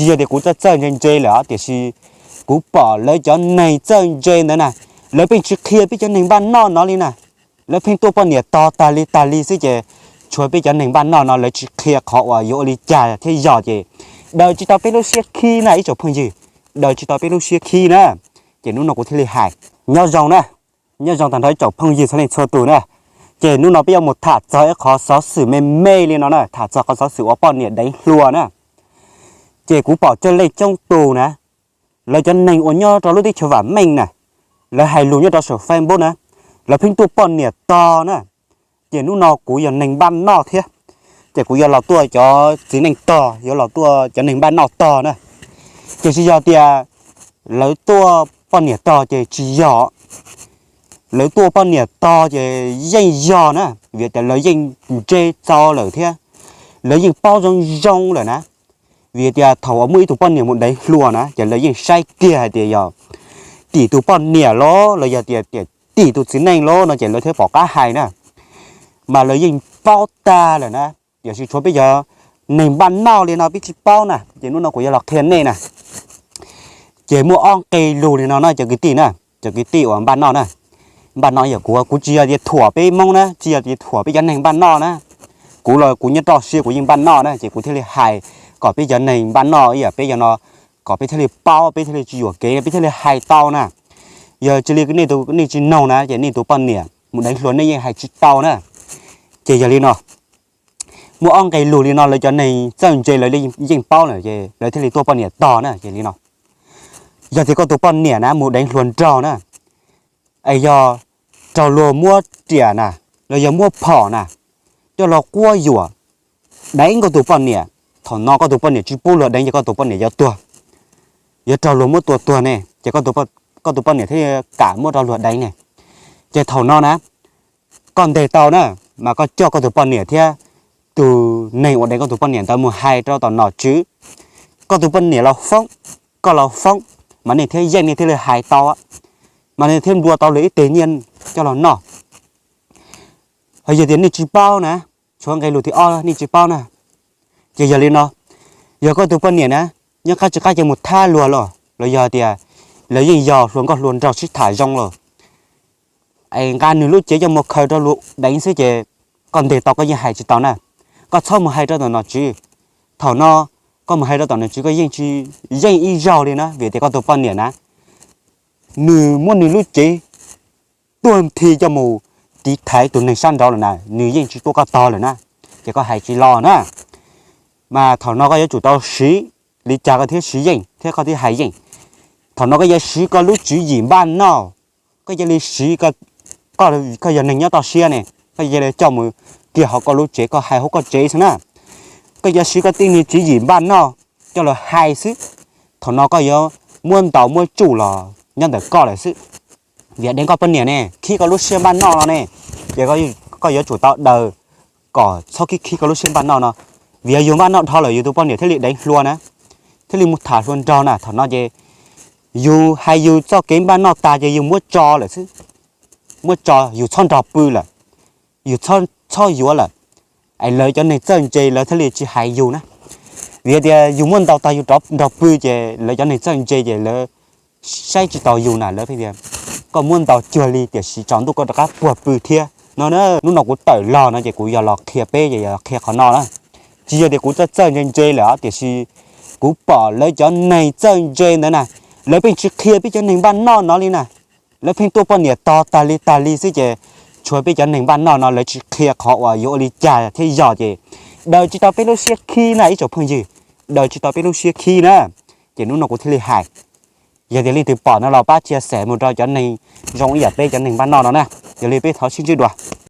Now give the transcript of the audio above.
Tsis yog tias kuv txawj txawj ntse ntse lawm os, tiam sis kuv pom lawv cov neeg txawj ntse ntawd na, lawv pheej tsis qhia peb cov neeg npaj noj no li na. Lawv pheej tuaj poj niam tog tag li tag li xwb ces tshuav peb cov neeg npaj noj no lawv tsis qhia qhov uas yuav ua li cas thiaj yog ces daws tsis tau peb lub siab khib na ib tsoom phooj ywg, daws tsis tau peb lub siab khib na. Ces hnub no kuv thiaj li hais, nyob zoo na, nyob zoo tag nrho ib tsoom phooj ywg txhua leej txhua tus na. Ces hnub no peb yuav mus tham txog ib qhov xov xwm me me li no na, tham txog qhov xov xwm uas poj niam deev hluas na. Ces kuv pom coob leej coob tus na, lawv cov neeg uas nyob rau lub teb chaws vam meej na, lawv hais lus nyob rau saum Facebook na, lawv pheej tuaj poj niam tog na. Ces hnub no kuv yog neeg npaj noj thiab, ces kuv yuav los tuaj cov txiv neej tog, yuav los tuaj cov neeg npaj noj tog na. Ces tsis yog tias lawv tuaj poj niam tog ces tsis yog, lawv tuaj poj niam tog ces yeej yog na, vim tias lawv yeej ntse txaus lawm thiab, lawv yeej paub zoo zoo lawm na. Vim tias thaum uas muaj ib tug poj niam mus deev hluas na ces lawv yeej saib kiag hais tias yog tim tus poj niam los los yog tias tim tus txiv neej los no ces lawv thiaj pom qab hais na, mas lawv yeej paub tag lawm na. Tiam sis tshuav peb cov neeg npaj noj li no peb tsis paub na, ces hnub no kuv yuav los qhia nej na. Ces muaj ob nqe lus li no na cov kwv tij na, cov kwv tij uas npaj noj na, npaj noj ib yam kuv, kuv tsis yog tias thuam peb Hmoob na, tsis yog tias thuam peb cov neeg npaj noj na. Kuv los kuv nyob roj siab kuv yeej npaj noj na, ces kuv thiaj li hais kom peb cov neeg npaj noj ib yam peb cov no, kom peb thiaj li paub, peb thiaj li tsis yuam kev, peb thiaj li hais tau na. Yog tsis li nej tus, nej tsis noog na ces nej tus poj niam mus deev hluas nej yeej hais tsis tau na. Ces yog li no, muaj ob nqe lus li no lawv cov neeg txawj ntse lawv yeej paub lawm ces lawv thiaj li tuaj poj niam tog na. Ces li no, yog tias koj tus poj niam na mus deev hluas nraug na, es yog raug luag muab riam na, los yog muab phom na, coj los quab yuam, deev koj tus poj niam, thaum no koj tus poj niam tsis pub luag deev ces koj tus poj niam yuav tuag, yuav raug luag muab tua tuag ne ces koj tus poj niam thiaj kam muab rau luag deev ne. Ces thaum no na, koj ntes tau na, mas koj coj koj tus poj niam thiab tus neeg uas deev koj tus poj niam ntawd mus hais rau tom nom tswv. Koj tus poj niam los foob, koj los foob, mas nej thiaj yeej, nej thiaj li hais tau, mas nej thiaj nplua tau lawv ib teg nyiaj coj los noj. Ho yog tias nej tsis paub na, tshuav nqe lus thib ob nej tsis paub na, ces yog li no, yog koj tus poj niam na, nyob qab tsis qab ces mus thab luag los los yog tias lawv yeej yog hluas nkauj hluas nraug sib tham zoo los, es nqa nws lub cev coj mus khaws rau luag deev xwb ces koj ntes tau koj yeej hais tsis tau na. Koj txhob mus hais rau tom nom tswv. Thaum no koj mus hais rau tom nom tswv koj yeej tsis yeej ib zaug li na, vim tias koj tus poj niam na, nws muab nws lub cev tuag nthi coj mus tiv thaiv tus neeg sab nraud lawm na, nws yeej tsis tuaj koj tog lawm na, ces koj hais tsis los na. Mas thaum no koj yuav tsum tau siv, li cas koj thiaj siv yeej thiab koj thiaj hais yeej. Thaum no koj yuav siv koj lub tswv yim npaj noj, koj cia li siv, koj yog neeg nyob toj siab ne, koj cia li coj mus kiag hauv koj lub tsev, koj hais hauv koj tsev xwb na. Koj yuav siv koj tej niag tswv yim npaj noj coj los hais xwb. Thaum no koj yuav muab ntaus muab tsuj los nyob ntawm koj lawm xwb. Vim deev koj poj niam ne, khib koj lub siab npaj noj no ne, ces koj yuav tsum tau daws kom txhob khib khib koj lub siab npaj noj no. Vim yog yus npaj noj dhau lawm yus tus poj niam thiaj li deev hluas na, thiaj li mus tham hluas nraug na. Thaum no ces yus hais yus txoj kev npaj noj tas ces yus muab tso lawm xwb, muab tso, yus txhob nrog pw lawm, yus txhob yuav lawm, es lawv cov neeg txawj ntse lawv thiaj li tsis hais yus na. Vim tias yus muab ntaus tag yus rov nrog pw ces lawv cov neeg txawj ntse ces lawv saib tsis taus yus na, lawv pheej tias koj muab ntaus cuag li tiam sis tsaus ntuj koj rov qab puag pw thiab no. Hnub no kuv tawm los no ces kuv yog los qhia peb, yog qhia qhov no na. Tsis yog tias kuv txawj txawj ntse ntse lawm tiam sis kuv pom lawv cov neeg txawj ntse ntawd na, lawv pheej tsis qhia peb cov neeg npaj noj no li na. Lawv pheej tuaj poj niam tog tag li tag li xwb ces tshuav peb cov neeg npaj noj no lawv tsis qhia qhov uas yuav ua li cas thiaj yog ces daws tsis tau peb lub siab khib na ib tsoom phooj ywg, daws tsis tau peb lub siab khib na. Ces hnub no kuv thiaj li hais, yog tias leej twg pom no los pab tshia xeem mus rau cov neeg zoo ib yam peb cov neeg npaj noj no na. Yog li peb thov sib ntsib dua.